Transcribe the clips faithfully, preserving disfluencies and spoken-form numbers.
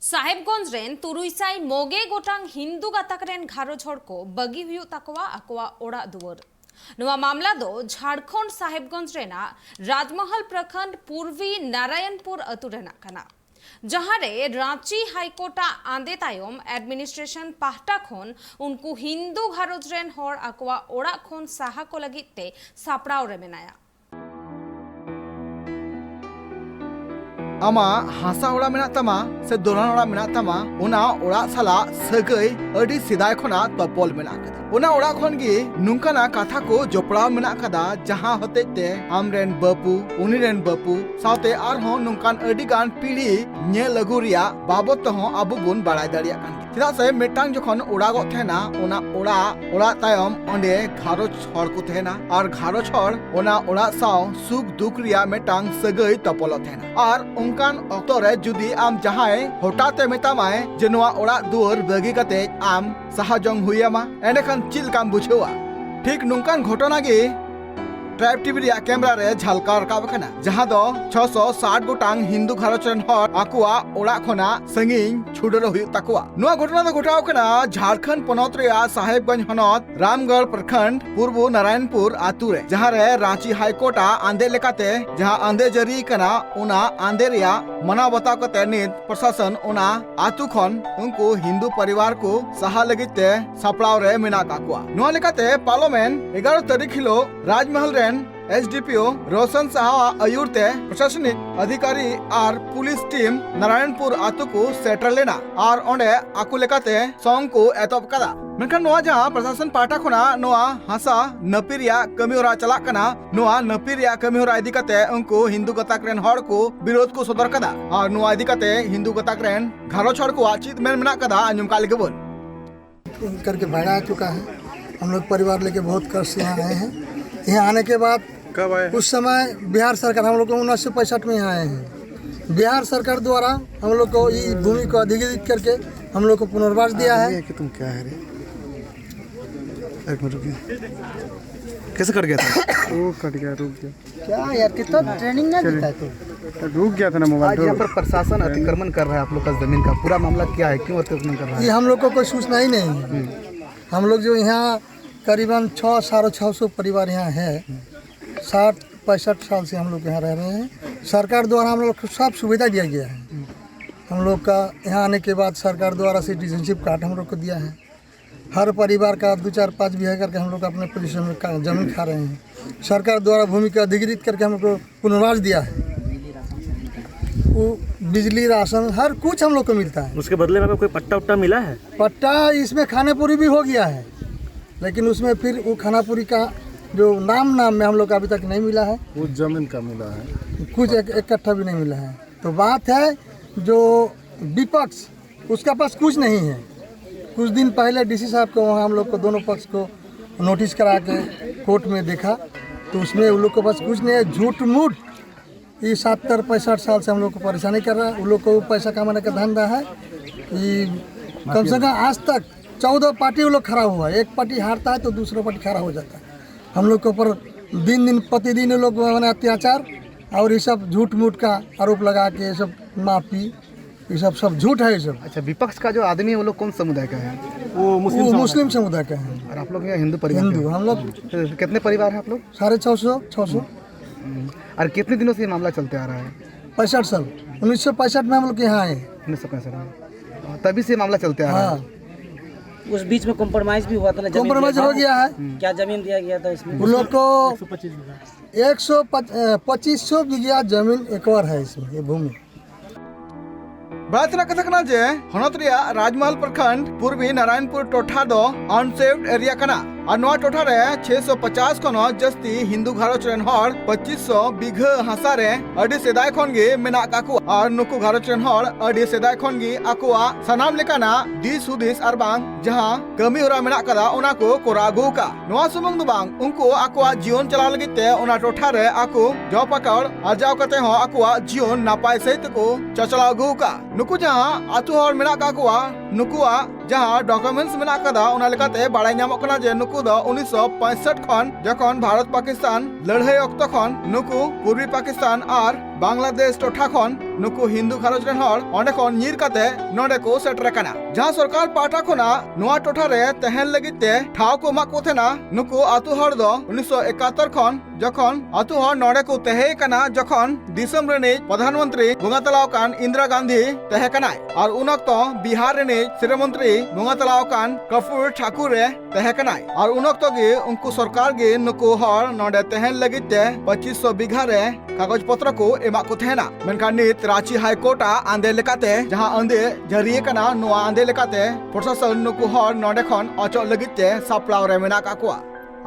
ᱥᱟᱦᱮᱵᱽᱜᱚᱸᱡᱽ ᱨᱮᱱ ᱛᱩᱨᱩᱭ ᱥᱟᱭ ᱢᱚᱜᱮ ᱜᱚᱴᱟᱝ ᱦᱤᱱᱫᱩ ᱜᱟᱛᱟᱠ ᱨᱮᱱ ᱜᱷᱟᱨᱚᱸᱡᱽ ᱦᱚᱲ ᱠᱚ ᱵᱟᱹᱜᱤ ᱦᱩᱭᱩᱜ ᱛᱟᱠᱚᱣᱟ ᱟᱠᱚᱣᱟᱜ ᱚᱲᱟᱜ ᱫᱩᱣᱟᱹᱨ᱾ ᱱᱚᱣᱟ ᱢᱟᱢᱞᱟ ᱫᱚ ᱡᱷᱟᱲᱠᱷᱚᱸᱰ ᱥᱟᱦᱮᱵᱽᱜᱚᱸᱡᱽ ᱨᱮᱱᱟᱜ ᱨᱟᱡᱽᱢᱚᱦᱚᱞ ᱯᱨᱚᱠᱷᱚᱸᱰ ᱯᱩᱨᱵᱤ ᱱᱟᱨᱟᱭᱚᱱᱯᱩᱨ ᱟᱹᱛᱩ ᱨᱮᱱᱟᱜ ᱠᱟᱱᱟ, ᱡᱟᱦᱟᱸ ᱨᱮ ᱨᱟᱸᱪᱤ ᱦᱟᱭᱠᱳᱨᱴ ᱟᱜ ᱟᱸᱫᱮ ᱛᱟᱭᱚᱢ ᱮᱰᱢᱤᱱᱤᱥᱴᱨᱮᱥᱚᱱ ᱯᱟᱦᱴᱟ ᱠᱷᱚᱱ ᱩᱱᱠᱩ ᱦᱤᱱᱫᱩ ᱜᱷᱟᱨᱚᱸᱡᱽ ᱨᱮᱱ ᱦᱚᱲ ᱟᱠᱚᱣᱟᱜ ᱚᱲᱟᱜ ᱠᱷᱚᱱ ᱥᱟᱦᱟ ᱠᱚ ᱞᱟᱹᱜᱤᱫ ᱛᱮ ᱥᱟᱯᱲᱟᱣ ᱨᱮ ᱢᱮᱱᱟᱭᱟ᱾ ᱟᱢᱟᱜ ᱦᱟᱥᱟ ᱚᱲᱟᱜ ᱢᱮᱱᱟᱜ ᱛᱟᱢᱟ ᱥᱮ ᱫᱚᱞᱟᱱ ᱚᱲᱟᱜ ᱢᱮᱱᱟᱜ ᱛᱟᱢᱟ, ᱚᱱᱟ ᱚᱲᱟᱜ ᱥᱟᱞᱟᱜ ᱥᱟᱹᱜᱟᱹᱭ ᱟᱹᱰᱤ ᱥᱮᱫᱟᱭ ᱠᱷᱚᱱᱟᱜ ᱛᱚᱯᱚᱞ ᱢᱮᱱᱟᱜ ᱟᱠᱟᱫᱟ᱾ ᱚᱱᱟ ᱚᱲᱟᱜ ᱠᱷᱚᱱ ᱜᱮ ᱱᱚᱝᱠᱟᱱᱟᱜ ᱠᱟᱛᱷᱟ ᱠᱚ ᱡᱚᱯᱲᱟᱣ ᱢᱮᱱᱟᱜ ᱟᱠᱟᱫᱟ, ᱡᱟᱦᱟᱸ ᱦᱚᱛᱮᱡ ᱛᱮ ᱟᱢᱨᱮᱱ ᱵᱟᱹᱯᱩ, ᱩᱱᱤ ᱨᱮᱱ ᱵᱟᱹᱯᱩ ᱥᱟᱶᱛᱮ ᱟᱨᱦᱚᱸ ᱱᱚᱝᱠᱟᱱ ᱟᱹᱰᱤ ᱜᱟᱱ ᱯᱤᱲᱦᱤ ᱧᱮᱞ ᱟᱹᱜᱩ ᱨᱮᱭᱟᱜ ᱵᱟᱵᱚᱫ ᱛᱮᱦᱚᱸ ᱟᱵᱚ ᱵᱚᱱ ᱵᱟᱲᱟᱭ ᱫᱟᱲᱮᱭᱟᱜ ᱠᱟᱱ ᱜᱮᱭᱟ᱾ ᱪᱮᱫᱟᱜ ᱥᱮ ᱢᱤᱫᱴᱟᱝ ᱡᱚᱠᱷᱚᱱ ᱚᱲᱟᱜᱚᱜ ᱛᱟᱦᱮᱱᱟ, ᱚᱱᱟ ᱚᱲᱟᱜ, ᱚᱲᱟᱜ ᱛᱟᱭᱚᱢ ᱚᱸᱰᱮ ᱜᱷᱟᱨᱚᱸᱡᱽ ᱦᱚᱲ ᱠᱚ ᱛᱟᱦᱮᱱᱟ ᱟᱨ ᱜᱷᱟᱨᱚᱸᱡᱽ ᱦᱚᱲ ᱚᱱᱟ ᱚᱲᱟᱜ ᱥᱟᱶ ᱥᱩᱠ ᱫᱩᱠ ᱨᱮᱭᱟᱜ ᱢᱤᱫᱴᱟᱝ ᱥᱟᱹᱜᱟᱹᱭ ᱛᱚᱯᱚᱞᱚᱜ ᱛᱟᱦᱮᱱᱟ᱾ ᱟᱨ ᱚᱱᱠᱟᱱ ᱚᱠᱛᱚ ᱨᱮ ᱡᱩᱫᱤ ᱟᱢ ᱡᱟᱦᱟᱸᱭ ᱦᱚᱴᱟᱛ ᱮ ᱢᱮᱛᱟᱢᱟᱭ ᱡᱮ ᱱᱚᱣᱟ ᱚᱲᱟᱜ ᱫᱩᱣᱟᱹᱨ ᱵᱟᱹᱜᱤ ᱠᱟᱛᱮ ᱟᱢ ᱥᱟᱦᱟ ᱡᱚᱝ ᱦᱩᱭ ᱟᱢᱟ, ᱮᱸᱰᱮᱠᱷᱟᱱ ᱪᱮᱫ ᱞᱮᱠᱟᱢ ᱵᱩᱡᱷᱟᱹᱣᱟ? ᱴᱷᱤᱠ ᱱᱚᱝᱠᱟᱱ ᱜᱷᱚᱴᱚᱱᱟ ᱜᱮ ᱴᱨᱟᱭᱤᱵᱽ ᱴᱤᱵᱷᱤ ᱨᱮᱭᱟᱜ ᱠᱮᱢᱨᱟ ᱨᱮ ᱡᱷᱟᱞᱠᱟᱣ ᱨᱟᱠᱟᱵ ᱟᱠᱟᱱᱟ, ᱡᱟᱦᱟᱸ ᱫᱚ ᱪᱷᱚᱥᱚ ᱥᱟᱴ ᱜᱚᱴᱟᱝ ᱦᱤᱱᱫᱩ ᱜᱷᱟᱨᱚᱸᱡᱽ ᱨᱮᱱ ᱦᱚᱲ ᱟᱠᱚᱣᱟᱜ ᱚᱲᱟᱜ ᱠᱷᱚᱱᱟᱜ ᱥᱟᱺᱜᱤᱧ ᱪᱷᱩᱰᱟᱹᱨ ᱦᱩᱭᱩᱜ ᱛᱟᱠᱚᱣᱟ᱾ ᱱᱚᱣᱟ ᱜᱷᱚᱴᱚᱱᱟ ᱫᱚ ᱜᱷᱚᱴᱟᱣ ᱟᱠᱟᱱᱟ ᱡᱷᱟᱲᱠᱷᱚᱸᱰ ᱯᱚᱱᱚᱛ ᱨᱮᱭᱟᱜ ᱥᱟᱦᱮᱵᱽᱜᱚᱸᱡᱽ ᱦᱚᱱᱚᱛ ᱨᱟᱢᱜᱚᱲ ᱯᱨᱚᱠᱷᱚᱸᱰ ᱯᱩᱨᱵᱚ ᱱᱟᱨᱟᱭᱚᱱᱯᱩᱨ ᱟᱛᱩ ᱨᱮ, ᱡᱟᱦᱟᱸ ᱨᱮ ᱨᱟᱸᱪᱤ ᱦᱟᱭ ᱠᱳᱨᱴ ᱟᱜ ᱟᱸᱫᱮ ᱞᱮᱠᱟᱛᱮ ᱡᱟᱦᱟᱸ ᱟᱸᱫᱮ ᱡᱟᱹᱨᱤ ᱟᱠᱟᱱᱟ, ᱚᱱᱟ ᱟᱸᱫᱮ ᱨᱮᱭᱟᱜ ᱢᱟᱱᱟᱣ ᱵᱟᱛᱟᱣ ᱠᱟᱛᱮ ᱱᱤᱛ ᱯᱨᱚᱥᱟᱥᱚᱱ ᱚᱱᱟ ᱟᱛᱩ ᱠᱷᱚᱱ ᱩᱱᱠᱩ ᱦᱤᱱᱫᱩ ᱯᱚᱨᱤᱵᱟᱨ ᱠᱚ ᱥᱟᱦᱟ ᱞᱟᱹᱜᱤᱫ ᱛᱮ ᱥᱟᱯᱲᱟᱣ ᱨᱮ ᱢᱮᱱᱟᱜ ᱟᱠᱟᱫ ᱠᱚᱣᱟ᱾ ᱱᱚᱣᱟ ᱞᱮᱠᱟᱛᱮ ᱯᱟᱨᱞᱟᱢᱮᱱᱴ ᱮᱜᱟᱨᱚ ᱛᱟᱹᱨᱤᱠᱷ ᱦᱤᱞᱳᱜ ᱨᱟᱡᱽᱢᱚᱦᱚᱞ ᱨᱮᱱ ᱮᱥ ᱰᱤ ᱯᱤ ᱳ ᱨᱳᱥᱚᱱ ᱥᱟᱦᱟᱣᱟᱜ ᱟᱹᱭᱩᱨ ᱛᱮ ᱯᱨᱚᱥᱟᱥᱚᱱᱤᱠ ᱟᱫᱷᱤᱠᱟᱨᱤ ᱟᱨ ᱯᱩᱞᱤᱥ ᱴᱤᱢ ᱱᱟᱨᱟᱭᱚᱱᱯᱩᱨ ᱟᱛᱩ ᱠᱚ ᱥᱮᱴᱮᱨ ᱞᱮᱱᱟ ᱟᱨ ᱚᱸᱰᱮ ᱟᱠᱚ ᱞᱮᱠᱟᱛᱮ ᱥᱚᱝ ᱠᱚ ᱮᱛᱚᱦᱚᱵ ᱠᱟᱫᱟ᱾ ᱢᱮᱱᱠᱷᱟᱱ ᱱᱚᱣᱟ ᱡᱟᱦᱟᱸ ᱯᱨᱚᱥᱟᱥᱚᱱ ᱯᱟᱦᱴᱟ ᱠᱷᱚᱱᱟᱜ ᱱᱚᱣᱟ ᱦᱟᱥᱟ ᱱᱟᱹᱯᱤ ᱨᱮᱭᱟᱜ ᱠᱟᱹᱢᱤ ᱦᱚᱨᱟ ᱪᱟᱞᱟᱜ ᱠᱟᱱᱟ, ᱱᱚᱣᱟ ᱱᱟᱹᱯᱤ ᱨᱮᱭᱟᱜ ᱠᱟᱹᱢᱤ ᱦᱚᱨᱟ ᱤᱫᱤ ᱠᱟᱛᱮ ᱩᱱᱠᱩ ᱦᱤᱱᱫᱩ ᱜᱟᱛᱟᱠ ᱨᱮᱱ ᱦᱚᱲ ᱠᱚ ᱵᱤᱨᱳᱫ ᱠᱚ ᱥᱚᱫᱚᱨ ᱠᱟᱫᱟ ᱟᱨ ᱱᱚᱣᱟ ᱤᱫᱤ ᱠᱟᱛᱮ ᱦᱤᱱᱫᱩ ᱜᱟᱛᱟᱠ ᱨᱮᱱ ᱜᱷᱟᱨᱚᱸᱡᱽ ᱦᱚᱲ ᱠᱚᱣᱟᱜ ᱪᱮᱫ ᱢᱮᱱ ᱢᱮᱱᱟᱜ ᱠᱟᱫᱟ, ᱟᱸᱡᱚᱢ ᱠᱟᱜ ᱞᱮᱜᱮ ᱵᱚᱱ᱾ करके भगा चुका है। हम लोग परिवार लेके बहुत कष्ट से यहाँ आए हैं। यहाँ आने के बाद कब आए? उस समय बिहार सरकार, हम लोग को उन्नीस सौ पैंसठ में यहाँ आए हैं। बिहार सरकार द्वारा हम लोग को ये भूमि को अधिग्रहित करके हम लोग को पुनर्वास दिया है। ये कि तुम क्या है रे? एक मिनट रुकिए। कैसे कट गया था? वो कट गया, रुक गया। क्या यार, कितना ट्रेनिंग ना देता है तू? रुक गया था ना मोबाइल। आज यहाँ पर प्रशासन अतिक्रमण कर रहा है आप लोग का जमीन का, पूरा मामला क्या है, क्यों अतिक्रमण कर रहा है? ये हम लोग को कोई सूचना ही नहीं है। हम लोग जो यहाँ करीबन छः, साढ़े छः सौ परिवार यहाँ है। साठ पैंसठ साल से हम लोग यहाँ रह रहे हैं। सरकार द्वारा हम लोग को सब सुविधा दिया गया है। हम लोग का यहाँ आने के बाद सरकार द्वारा सिटीजनशिप कार्ड हम लोग को दिया है। हर परिवार का दो, चार, पाँच बीघा करके हम लोग अपने पोजीशन में का-, जमीन खा रहे हैं। सरकार द्वारा भूमि का अधिकृत करके हम लोग को पुनर्वास दिया है। वो बिजली, राशन, हर कुछ हम लोग को मिलता है। उसके बदले में आपको कोई पट्टा उट्टा मिला है? पट्टा इसमें खानापुरी भी हो गया है, लेकिन उसमें फिर वो खानापुरी का जो नाम, नाम में हम लोग को अभी तक नहीं मिला है। कुछ जमीन का मिला है। कुछ एक, एक कट्ठा भी नहीं मिला है। तो बात है जो विपक्ष, उसका पास कुछ नहीं है। कुछ दिन पहले डीसी साहब को वहाँ हम लोग को दोनों पक्ष को नोटिस करा के कोर्ट में देखा, तो उसमें उन लोग के पास कुछ नहीं है। झूठ मूठ ये सत्तर पैंसठ साल से हम लोग को परेशानी कर रहा है। उन लोग को पैसा कमाने का धंधा है। ये कम से कम आज तक चौदह पार्टी वो लोग खड़ा हुआ है। एक पार्टी हारता है तो दूसरा पार्टी खड़ा हो जाता है। हम लोग के ऊपर दिन दिन, प्रतिदिन ये लोग, माने, अत्याचार और ये सब झूठ मूठ का आरोप लगा के ये सब माफी, ये सब, सब झूठ है ये सब। अच्छा, विपक्ष का जो आदमी है वो लोग कौन समुदाय का है? वो मुस्लिम वो समुदाय मुस्लिम का। समुदाय का है। और आप लोग यहाँ हिंदू परिवार हिंदू, के हैं? हम लोग। तो कितने परिवार हैं आप लोग? साढ़े छः सौ, छः सौ। हम्म। और कितने दिनों से ये मामला चलते आ रहा है? पैंसठ साल, उन्नीस सौ पैंसठ में हम लोग यहाँ आए। उन्नीस सौ पैंसठ में। तभी से मामला चलते आ रहा है। हाँ। उस बीच में कॉम्प्रोमाइज भी हुआ था ना, जमीन कॉम्प्रोमाइज दिया हो गया। गया है। हम्म। क्या जमीन दिया गया था इसमें? उन लोग को एक सौ पच्चीस बीघा जमीन एक्वायर है इसमें, ये भूमि। ᱵᱟᱲᱟᱭ ᱛᱮᱱᱟᱜ ᱠᱟᱛᱷᱟ ᱠᱟᱱᱟ ᱡᱮ ᱦᱚᱱᱚᱛ ᱨᱮᱭᱟᱜ ᱨᱟᱡᱽᱢᱟᱞ ᱯᱨᱚᱠᱷᱚᱸᱰ ᱯᱩᱨᱵᱤ ᱱᱟᱨᱟᱭᱚᱱᱯᱩᱨ ᱴᱚᱴᱷᱟ ᱫᱚ ᱟᱱᱥᱮᱯᱰ ᱮᱨᱤᱭᱟ ᱠᱟᱱᱟ᱾ ᱟᱨ ᱱᱚᱣᱟ ᱴᱚᱴᱷᱟ ᱨᱮ ᱪᱷᱮ ᱥᱚ ᱯᱚᱪᱟᱥ ᱠᱷᱚᱱ ᱦᱚᱸ ᱡᱟᱹᱥᱛᱤ ᱦᱤᱱᱫᱩ ᱜᱷᱟᱨᱚᱸᱡᱽ ᱨᱮᱱ ᱦᱚᱲ ᱯᱚᱸᱪᱤᱥ ᱥᱚ ᱵᱤᱜᱷᱟᱹ ᱦᱟᱥᱟ ᱨᱮ ᱟᱹᱰᱤ ᱥᱮᱫᱟᱭ ᱠᱷᱚᱱ ᱜᱮ ᱢᱮᱱᱟᱜ ᱠᱟᱜ ᱠᱚᱣᱟ᱾ ᱟᱨ ᱱᱩᱠᱩ ᱜᱷᱟᱨᱚᱸᱡᱽ ᱨᱮᱱ ᱦᱚᱲ ᱟᱹᱰᱤ ᱥᱮᱫᱟᱭ ᱠᱷᱚᱱ ᱜᱮ ᱟᱠᱚᱣᱟᱜ ᱥᱟᱱᱟᱢ ᱞᱮᱠᱟᱱᱟᱜ ᱫᱤᱥ ᱦᱩᱫᱤᱥ ᱟᱨ ᱵᱟᱝ ᱡᱟᱦᱟᱸ ᱠᱟᱹᱢᱤ ᱦᱚᱨᱟ ᱢᱮᱱᱟᱜ ᱠᱟᱫᱟ, ᱚᱱᱟ ᱠᱚ ᱠᱚᱨᱟᱣ ᱟᱹᱜᱩ ᱟᱠᱟᱫ᱾ ᱱᱚᱣᱟ ᱥᱩᱢᱩᱝ ᱫᱚ ᱵᱟᱝ, ᱩᱱᱠᱩ ᱟᱠᱚᱣᱟᱜ ᱡᱤᱭᱚᱱ ᱪᱟᱞᱟᱣ ᱞᱟᱹᱜᱤᱫ ᱛᱮ ᱚᱱᱟ ᱴᱚᱴᱷᱟ ᱨᱮ ᱟᱠᱚ ᱡᱚᱵ ᱟᱠᱟᱫ ᱟᱨᱡᱟᱣ ᱠᱟᱛᱮ ᱦᱚᱸ ᱟᱠᱚᱣᱟᱜ ᱡᱤᱭᱚᱱ ᱱᱟᱯᱟᱭ ᱥᱟᱺᱦᱤᱡ ᱛᱮᱠᱚ ᱪᱟᱪᱞᱟᱣ ᱟᱹᱜᱩ ᱟᱠᱟᱫ᱾ ᱱᱩᱠᱩ ᱡᱟᱦᱟᱸ ᱟᱹᱛᱩ ᱦᱚᱲ ᱢᱮᱱᱟᱜ ᱠᱟᱜ ᱠᱚᱣᱟ, ᱱᱩᱠᱩᱣᱟᱜ ᱡᱟᱦᱟᱸ ᱰᱚᱠᱩᱢᱮᱱᱴᱥ ᱢᱮᱱᱟᱜ ᱠᱟᱫᱟ, ᱚᱱᱟ ᱞᱮᱠᱟᱛᱮ ᱵᱟᱲᱟᱭ ᱧᱟᱢᱚᱜ ᱠᱟᱱᱟ ᱡᱮ ᱱᱩᱠᱩ ᱫᱚ ᱩᱱᱤᱥᱥᱚ ᱯᱚᱸᱭᱥᱚᱴ ᱠᱷᱚᱱ, ᱡᱚᱠᱷᱚᱱ ᱵᱷᱟᱨᱚᱛ ᱯᱟᱠᱤᱥᱛᱟᱱ ᱞᱟᱹᱲᱦᱟᱹᱭ ᱚᱠᱛᱚ ᱠᱷᱚᱱ, ᱱᱩᱠᱩ ᱯᱩᱨᱵᱤ ᱯᱟᱠᱤᱥᱛᱟᱱ ᱟᱨ ᱵᱟᱝᱞᱟᱫᱮᱥ ᱴᱚᱴᱷᱟ ᱠᱷᱚᱱ ᱱᱩᱠᱩ ᱦᱤᱱᱫᱩ ᱜᱷᱟᱨᱚᱸᱡᱽ ᱨᱮᱱ ᱦᱚᱲ ᱚᱸᱰᱮ ᱠᱷᱚᱱ ᱧᱤᱨ ᱠᱟᱛᱮ ᱱᱚᱸᱰᱮ ᱠᱚ ᱥᱮᱴᱮᱨ ᱟᱠᱟᱱᱟ᱾ ᱡᱟᱦᱟᱸ ᱥᱚᱨᱠᱟᱨ ᱯᱟᱦᱴᱟ ᱠᱷᱚᱱᱟᱜ ᱱᱚᱣᱟ ᱴᱚᱴᱷᱟ ᱨᱮ ᱛᱟᱦᱮᱱ ᱞᱟᱹᱜᱤᱫ ᱛᱮ ᱴᱷᱟᱶ ᱠᱚ ᱮᱢᱟᱜ ᱠᱚ ᱛᱟᱦᱮᱱᱟ, ᱱᱩᱠᱩ ᱟᱹᱛᱩ ᱦᱚᱲ ᱫᱚ ᱩᱱᱤᱥᱥᱚ ᱮᱠᱟᱛᱛᱳᱨ ᱠᱷᱚᱱ ᱡᱚᱠᱷᱚᱱ ᱟᱹᱛᱩ ᱦᱚᱲ ᱱᱚᱸᱰᱮ ᱠᱚ ᱛᱟᱦᱮᱸ ᱠᱟᱱᱟ, ᱡᱚᱠᱷᱚᱱ ᱫᱤᱥᱚᱢ ᱨᱤᱱᱤᱡ ᱯᱨᱚᱫᱷᱟᱱ ᱢᱚᱱᱛᱨᱤ ᱵᱚᱸᱜᱟ ᱛᱟᱞᱟᱣ ᱟᱠᱟᱱ ᱤᱱᱫᱤᱨᱟ ᱜᱟᱱᱫᱷᱤ ᱛᱟᱦᱮᱸ ᱠᱟᱱᱟᱭ, ᱟᱨ ᱩᱱ ᱚᱠᱛᱚ ᱵᱤᱦᱟᱨ ᱨᱤᱱᱤᱡ ᱥᱤᱨᱟᱹ ᱢᱚᱱᱛᱨᱤ ᱵᱚᱸᱜᱟ ᱛᱟᱞᱟᱣ ᱟᱠᱟᱱ ᱠᱟᱯᱩᱨ ᱴᱷᱟᱠᱩᱨ ᱮ ᱛᱟᱦᱮᱸ ᱠᱟᱱᱟᱭ᱾ ᱟᱨ ᱩᱱ ᱚᱠᱛᱚ ᱜᱮ ᱩᱱᱠᱩ ᱥᱚᱨᱠᱟᱨ ᱜᱮ ᱱᱩᱠᱩ ᱦᱚᱲ ᱱᱚᱸᱰᱮ ᱛᱟᱦᱮᱱ ᱞᱟᱹᱜᱤᱫ ᱛᱮ ᱯᱚᱸᱪᱤᱥ ᱥᱚ ᱵᱤᱜᱷᱟ ᱨᱮ ᱠᱟᱜᱚᱡᱽ ᱯᱚᱛᱨᱚ ᱠᱚ ᱮᱢᱟᱜ ᱠᱚ ᱛᱟᱦᱮᱱᱟ᱾ ᱢᱮᱱᱠᱷᱟᱱ ᱱᱤᱛ ᱨᱟᱸᱪᱤ ᱦᱟᱭ ᱠᱳᱨᱴ ᱟᱜ ᱟᱸᱫᱮ ᱞᱮᱠᱟᱛᱮ ᱡᱟᱦᱟᱸ ᱟᱸᱫᱮ ᱡᱟᱹᱨᱤ ᱟᱠᱟᱱᱟ, ᱱᱚᱣᱟ ᱟᱸᱫᱮ ᱞᱮᱠᱟᱛᱮ ᱯᱨᱚᱥᱟᱥᱚᱱ ᱱᱩᱠᱩ ᱦᱚᱲ ᱱᱚᱸᱰᱮ ᱠᱷᱚᱱ ᱚᱪᱚᱜ ᱞᱟᱹᱜᱤᱫ ᱛᱮ ᱥᱟᱯᱲᱟᱣ ᱨᱮ ᱢᱮᱱᱟᱜ ᱟᱠᱟᱫ ᱠᱚᱣᱟ᱾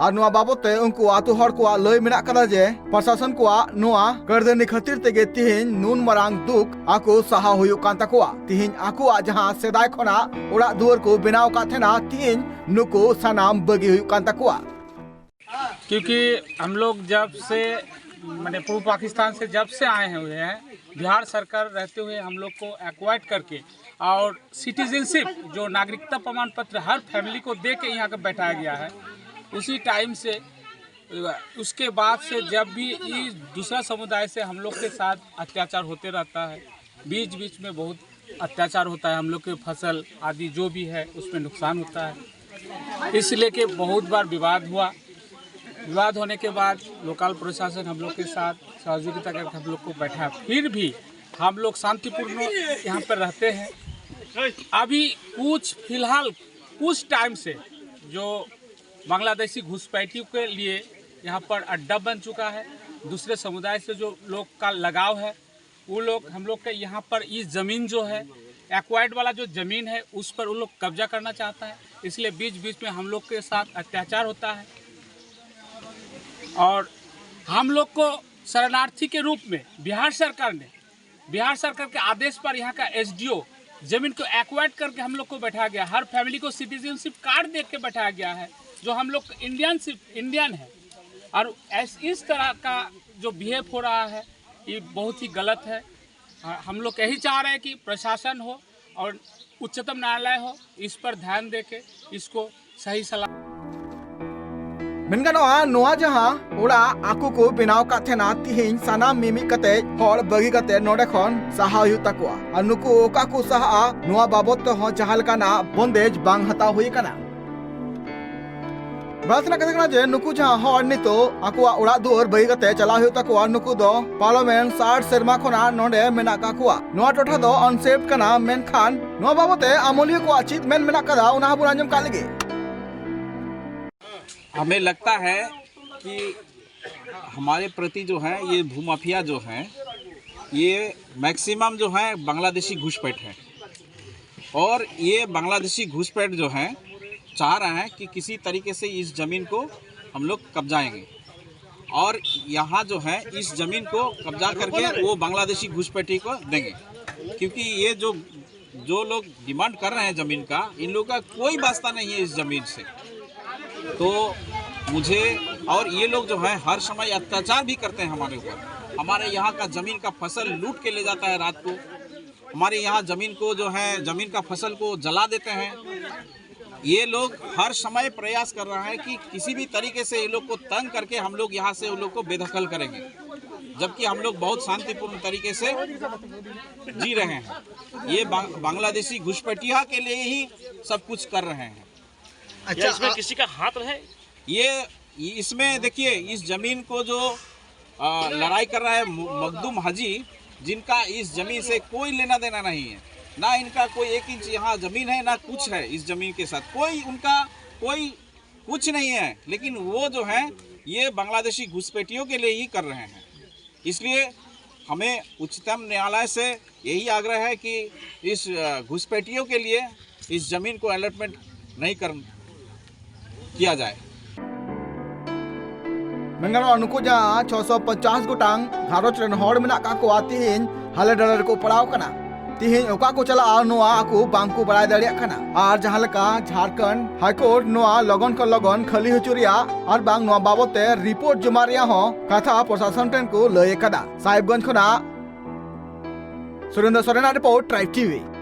ᱟᱨ ᱱᱚᱣᱟ ᱵᱟᱵᱚᱛ ᱛᱮ ᱩᱱᱠᱩ ᱟᱹᱛᱩ ᱦᱚᱲ ᱠᱚᱣᱟᱜ ᱞᱟᱹᱭ ᱢᱮᱱᱟᱜ ᱠᱟᱫᱟ ᱡᱮ ᱯᱨᱚᱥᱟᱥᱚᱱ ᱠᱚᱣᱟᱜ ᱱᱚᱣᱟ ᱠᱟᱹᱨᱫᱷᱟᱹᱱᱤ ᱠᱷᱟᱹᱛᱤᱨ ᱛᱮᱜᱮ ᱛᱤᱦᱤᱧ ᱱᱩᱱ ᱢᱟᱨᱟᱝ ᱫᱩᱠ ᱟᱠᱚ ᱥᱟᱦᱟᱣ ᱦᱩᱭᱩᱜ ᱠᱟᱱ ᱛᱟᱠᱚᱣᱟ᱾ ᱛᱤᱦᱤᱧ ᱟᱠᱚᱣᱟᱜ ᱡᱟᱦᱟᱸ ᱥᱮᱫᱟᱭ ᱠᱷᱚᱱᱟᱜ ᱚᱲᱟᱜ ᱫᱩᱣᱟᱹᱨ ᱠᱚ ᱵᱮᱱᱟᱣ ᱟᱠᱟᱫ ᱛᱟᱦᱮᱱᱟ, ᱛᱤᱦᱤᱧ ᱱᱩᱠᱩ ᱥᱟᱱᱟᱢ ᱵᱟᱹᱜᱤ ᱦᱩᱭᱩᱜ ᱠᱟᱱ ᱛᱟᱠᱚᱣᱟ᱾ क्योंकि हम लोग जब से मैंने पूर्व पाकिस्तान से जब से आए हुए हैं, बिहार सरकार रहते हुए हम लोग को एक्वाइट करके और सिटीजनशिप, जो नागरिकता प्रमाण पत्र हर फैमिली को दे के यहाँ पे बैठाया गया है, उसी टाइम से, उसके बाद से जब भी ये दूसरा समुदाय से हम लोग के साथ अत्याचार होते रहता है, बीच बीच में बहुत अत्याचार होता है, हम लोग के फसल आदि जो भी है उसमें नुकसान होता है। इस लेके बहुत बार विवाद हुआ। विवाद होने के बाद लोकल प्रशासन हम लोग के साथ सहयोगिता करके हम लोग को बैठा। फिर भी हम लोग शांतिपूर्ण यहाँ पर रहते हैं। अभी कुछ फिलहाल कुछ टाइम से जो बांग्लादेशी घुसपैठियों के लिए यहाँ पर अड्डा बन चुका है। दूसरे समुदाय से जो लोग का लगाव है, वो लोग हम लोग के यहाँ पर इस ज़मीन जो है, एक्वायर्ड वाला जो ज़मीन है, उस पर वो लोग कब्जा करना चाहता है। इसलिए बीच बीच में हम लोग के साथ अत्याचार होता है और हम लोग को शरणार्थी के रूप में बिहार सरकार ने, बिहार सरकार के आदेश पर यहाँ का एसडीओ ज़मीन को एक्वायर्ड करके हम लोग को बैठाया गया। हर फैमिली को सिटीजनशिप कार्ड दे के बैठाया गया है, जो हम लोग इंडियनशिप इंडियन है। और ऐस- इस तरह का जो बिहेव हो रहा है, ये बहुत ही गलत है। हाँ, हम लोग यही चाह रहे हैं कि प्रशासन हो और उच्चतम न्यायालय हो, इस पर ध्यान दे के इसको सही सलाह ᱢᱮᱱ ᱜᱟᱱᱚᱜᱼᱟ, ᱱᱚᱣᱟ ᱡᱟᱦᱟᱸ ᱚᱲᱟᱜ ᱟᱠᱚ ᱠᱚ ᱵᱮᱱᱟᱣ ᱟᱠᱟᱫ ᱛᱟᱦᱮᱱᱟ, ᱛᱤᱦᱤᱧ ᱥᱟᱱᱟᱢ ᱢᱤᱢᱤᱫ ᱠᱟᱛᱮ ᱦᱚᱲ ᱵᱟᱹᱜᱤ ᱠᱟᱛᱮ ᱱᱚᱰᱮ ᱠᱷᱚᱱ ᱥᱟᱦᱟ ᱦᱩᱭᱩᱜ ᱛᱟᱠᱚᱣᱟ᱾ ᱟᱨ ᱱᱩᱠᱩ ᱚᱠᱟ ᱠᱚ ᱥᱟᱦᱟᱜᱼᱟ, ᱱᱚᱣᱟ ᱵᱟᱵᱚᱛ ᱛᱮᱦᱚᱸ ᱡᱟᱦᱟᱸ ᱞᱮᱠᱟᱱᱟᱜ ᱵᱚᱱᱫᱮᱡ ᱵᱟᱝ ᱦᱟᱛᱟᱣ ᱦᱩᱭ ᱟᱠᱟᱱᱟ᱾ ᱵᱟᱲᱟᱭ ᱥᱟᱱᱟ ᱠᱟᱛᱷᱟ ᱠᱟᱱᱟ ᱡᱮ ᱱᱩᱠᱩ ᱡᱟᱦᱟᱸ ᱦᱚᱲ ᱱᱤᱛᱚᱜ ᱟᱠᱚᱣᱟᱜ ᱚᱲᱟᱜ ᱫᱩᱣᱟᱹᱨ ᱵᱟᱹᱜᱤ ᱠᱟᱛᱮ ᱪᱟᱞᱟᱣ ᱦᱩᱭᱩᱜ ᱛᱟᱠᱚᱣᱟ, ᱱᱩᱠᱩ ᱫᱚ ᱯᱟᱨᱚᱢᱮᱱ ᱥᱟᱴ ᱥᱮᱨᱢᱟ ᱠᱷᱚᱱᱟᱜ ᱱᱚᱰᱮ ᱢᱮᱱᱟᱜ ᱠᱟᱜ ᱠᱚᱣᱟ᱾ ᱱᱚᱣᱟ ᱴᱚᱴᱷᱟ ᱫᱚ ᱟᱱᱥᱮᱯᱴ ᱠᱟᱱᱟ, ᱢᱮᱱᱠᱷᱟᱱ ᱱᱚᱣᱟ ᱵᱟᱵᱚᱛ ᱛᱮ ᱟᱢᱚᱞᱤᱭᱟᱹ ᱠᱚᱣᱟᱜ ᱪᱮᱫ ᱢᱮᱱ ᱢᱮᱱᱟᱜ ᱠᱟᱫᱟ, ᱚᱱᱟ ᱦᱚᱸᱵᱚᱱ ᱟᱸᱡᱚᱢ ᱠᱟᱜ ᱞᱮᱜᱮ᱾ हमें लगता है कि हमारे प्रति जो है, ये भूमाफिया जो है, ये मैक्सिमम जो है बांग्लादेशी घुसपैठ है। और ये बांग्लादेशी घुसपैठ जो है, चाह रहे हैं कि किसी तरीके से इस ज़मीन को हम लोग कब्जाएंगे और यहाँ जो है, इस ज़मीन को कब्जा करके वो बांग्लादेशी घुसपैठी को देंगे, क्योंकि ये जो जो लोग डिमांड कर रहे हैं ज़मीन का, इन लोगों का कोई वास्ता नहीं है इस ज़मीन से। तो मुझे, और ये लोग जो है, हर समय अत्याचार भी करते हैं हमारे ऊपर। हमारे यहाँ का ज़मीन का फसल लूट के ले जाता है रात को। हमारे यहाँ ज़मीन को जो है, ज़मीन का फसल को जला देते हैं। ये लोग हर समय प्रयास कर रहा है कि किसी भी तरीके से ये लोग को तंग करके हम लोग यहाँ से उन लोग को बेदखल करेंगे, जबकि हम लोग बहुत शांतिपूर्ण तरीके से जी रहे हैं। ये बां- बांग्लादेशी घुसपैठिया के लिए ही सब कुछ कर रहे हैं। अच्छा, इसमें किसी का हाथ है? ये, इसमें देखिए, इस जमीन को जो आ, लड़ाई कर रहा है मु- मखदूम हाजी, जिनका इस जमीन से कोई लेना देना नहीं है, ना इनका कोई एक इंच यहाँ जमीन है, ना कुछ है इस जमीन के साथ, कोई उनका कोई कुछ नहीं है। लेकिन वो जो है, ये बांग्लादेशी घुसपैठियों के लिए ही कर रहे हैं। इसलिए हमें उच्चतम न्यायालय से यही आग्रह है कि इस अ, घुसपैठियों के लिए इस जमीन को अलॉटमेंट नहीं कर किया जाए। ᱢᱮᱱ ᱜᱟᱱᱚᱜᱼᱟ, ᱱᱩᱠᱩ ᱡᱟᱦᱟᱸ ᱪᱷᱚᱥᱚ ᱯᱚᱧᱪᱟᱥ ᱜᱚᱴᱟᱝ ᱜᱷᱟᱨᱚᱸᱡᱽ ᱨᱮᱱ ᱦᱚᱲ ᱢᱮᱱᱟᱜ ᱠᱟᱜ ᱠᱚᱣᱟ, ᱛᱤᱦᱤᱧ ᱦᱟᱞᱮ ᱰᱟᱞᱮ ᱨᱮᱠᱚ ᱯᱟᱲᱟᱣ ᱠᱟᱱᱟ᱾ ᱛᱤᱦᱤᱧ ᱚᱠᱟ ᱠᱚ ᱪᱟᱞᱟᱜᱼᱟ, ᱱᱚᱣᱟ ᱟᱠᱚ ᱵᱟᱝ ᱠᱚ ᱵᱟᱲᱟᱭ ᱫᱟᱲᱮᱭᱟᱜ ᱠᱟᱱᱟ᱾ ᱟᱨ ᱡᱟᱦᱟᱸ ᱞᱮᱠᱟ ᱡᱷᱟᱲᱠᱷᱚᱸᱰ ᱦᱟᱭᱠᱳᱨᱴ ᱱᱚᱣᱟ ᱞᱚᱜᱚᱱ ᱠᱷᱚᱱ ᱞᱚᱜᱚᱱ ᱠᱷᱟᱹᱞᱤ ᱦᱚᱪᱚ ᱨᱮᱭᱟᱜ ᱟᱨ ᱵᱟᱝ ᱱᱚᱣᱟ ᱵᱟᱵᱚᱛ ᱛᱮ ᱨᱤᱯᱳᱨᱴ ᱡᱚᱢᱟ ᱨᱮᱭᱟᱜ ᱦᱚᱸ ᱠᱟᱛᱷᱟ ᱯᱨᱚᱥᱟᱥᱚᱱ ᱴᱷᱮᱱ ᱠᱚ ᱞᱟᱹᱭ ᱟᱠᱟᱫᱟ᱾ ᱥᱟᱦᱮᱵᱽᱜᱚᱸᱡᱽ ᱠᱷᱚᱱᱟᱜ ᱥᱩᱨᱮᱱᱫᱨᱚ ᱥᱚᱨᱮᱱᱟᱜ ᱨᱤᱯᱳᱨᱴ, ᱴᱨᱟᱭᱤᱵᱽ ᱴᱤᱵᱷᱤ᱾